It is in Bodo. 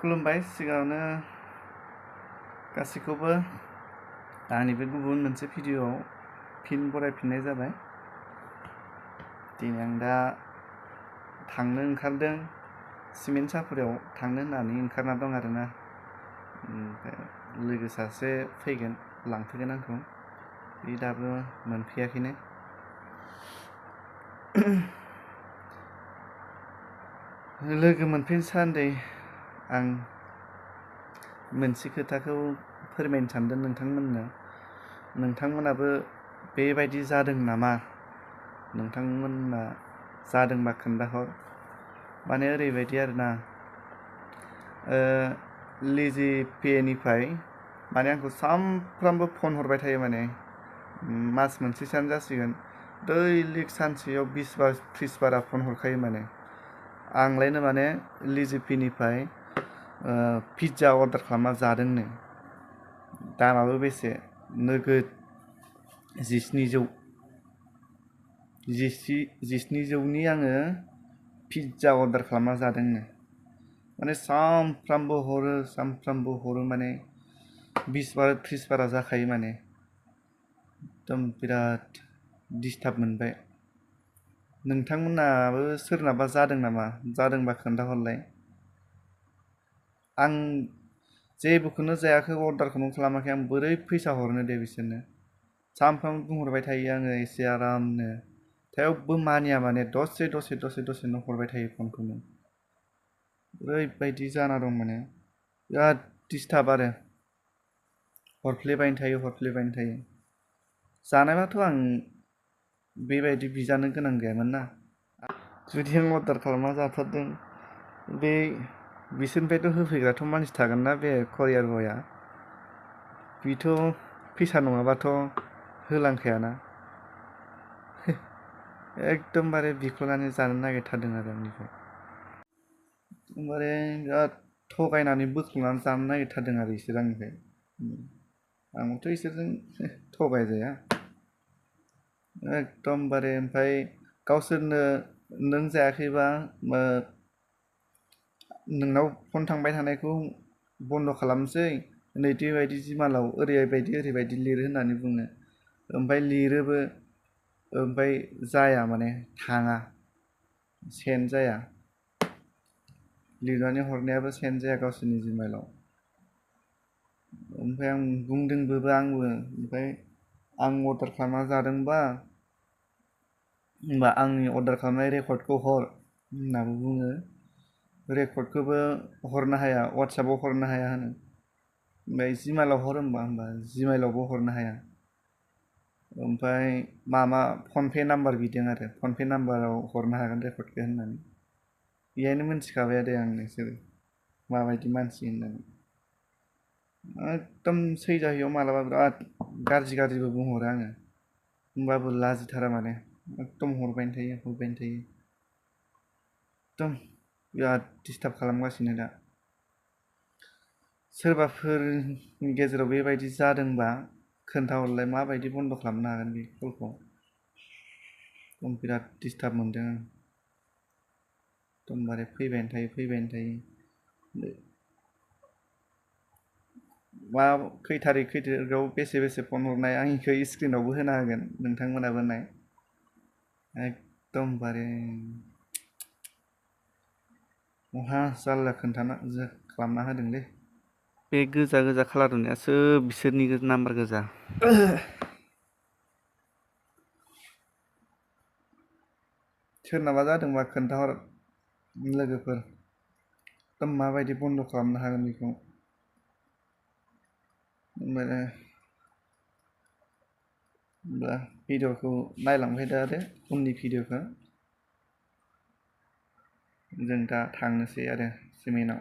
खुलुमबाय सिगाङावनो गासैखौबो आंनि बे गुबुन मोनसे भिडिअ'आव फिन बरायफिननाय जाबाय। दिनै आं दा थांनो ओंखारदों सिमेन्ट सापरियाव थांनो होननानै ओंखारना दं आरोना। लोगो सासे फैगोन लांफैगोन आंखौ, बे दाबो मोनफैयाखैनो। लोगो मोनफैनो सान्दै आं मोनसे खोथाखौ फोरमायनो सानदों नोंथांमोननो। नोंथांमोनाबो बेबायदि जादों नामा? नोंथांमोना जादोंबा खोन्थाहर। माने ओरैबायदि आरोना, लेजिपेनिफ्राय माने आंखौ सानफ्रामबो फन हरबाय थायो। माने मास मोनसेसोआनो जासिगोन, दैलिक सानसेयाव 20 बार 30 बारा फन हरखायो। माने आंलायनो माने लेजिपेनिफ्राय पिज्जा अर्डार खालामना जादोंनो। दामाबो बेसे नोगोद 1700नि आङो पिज्जा अर्डार खालामना जादोंनो। माने सानफ्रामबो हरो माने 20 बार 30 बारा जाखायो। माने एकदम बिराद डिस्टार्ब मोनबाय। नोंथांमोनाबो सोरनाबा जादों नामा? जादोंबा खोन्थाहरलाय। आं जेबोखौनो जायाखै, अर्डारखौनो खालामाखै, आं बोरै फैसा हरनो दे बिसोरनो? सानफ्रामबो बुंहरबाय थायो आङो एसे आरामनो, थेवबो मानिया। माने दसेनो हरबाय थायो फनखौनो। ओरैबायदि जाना दं, माने बिराद डिस्टार्ब आरो हरफ्लेबायनो थायो। जानायबाथ' आं बेबायदि बिजानो गोनां गैयामोन ना। जुदि आं अर्डार खालामना जाथारदों, बे बिसोरनिफ्रायथ' होफैग्राथ' मानसि थागोन ना, बे करियार बयआ। बेथ' फैसा नङाबाथ' होलांखायाना। एकदमबारे बिख्ल'नानै जानो नागिरथारदों आरो आंनिफ्राय। एकदमबारे बिराद थगायनानै बोख्ल'नानै जानो नागिरथारदों आरो बिसोर आंनिफ्राय। आंबोथ' इसोरजों थगायजाया एकदमबारे। ओमफ्राय गावसोरनो नों जायाखैबा नोंनाव फन थांबाय थानायखौ बन्द' खालामसै, नैदि बायदि जिमालाव ओरैबायदि लिरो होननानै बुङो। ओमफ्राय लिरोबो, ओमफ्राय जाया, माने थाङा, सेन्ड जाया। लिरनानै हरनायाबो सेन्ड जाया गावसोरनि जिमेलाव। ओमफ्राय आं बुंदोंबो आंबो, ओमफ्राय आं अर्डार खालामना जादोंबा होमबा आंनि अर्डार खालामनाय रेकर्डखौ हर होननाबो बुङो। रेकर्डखौबो हरनो हाया, वाट्सएपाव हरनो हाया होनो। ओमफ्राय जिमेलाव हर होमबा जिमेलावबो हरनो हाया। ओमफ्राय फनपे नाम्बार बिदों आरो, फनपे नाम्बाराव हरनो हागोन रेकर्डखौ होननानै। बेहायनो मोनथिखाबाय आरो आं नोंसोर माबायदि मानसि होननानै। एकदम सैजाहैयाव मालाबा बिराद गाज्रिबो बुंहरो आङो, होमबाबो लाजिथारा। माने एकदम हरबायनो थायो। एकदम बिराद डिस्टार्ब खालामगासिनो दा। सोरबाफोरनि गेजेराव बेबायदि जादोंबा खोन्थाहरलाय, माबायदि बन्द' खालामनो हागोन बे कलखौ? एकदम बिराद डिस्टार्ब मोनदों आं। एकदमबारे फैबायनो थायो। खै थारिखआव बेसे फन हरनाय, आं इखौ स्क्रिनावबो होना होगोन, नोंथांमोनाबो नाय। एकदमबारे महा जारला खालामना होदोंलै। बे गोजा खालार होनायासो बिसोरनि नाम्बार गोजा। सोरनाबा जादोंबा खोन्थाहर लोगोफोर, एकदम माबायदि बन्द' खालामनो हागोन बेखौ। होमबा भिडिअ'खौ नायलांबाय था आरो उननि भिडिअ'खौ। जों दा थांनोसै आरो सिमेन्टआव।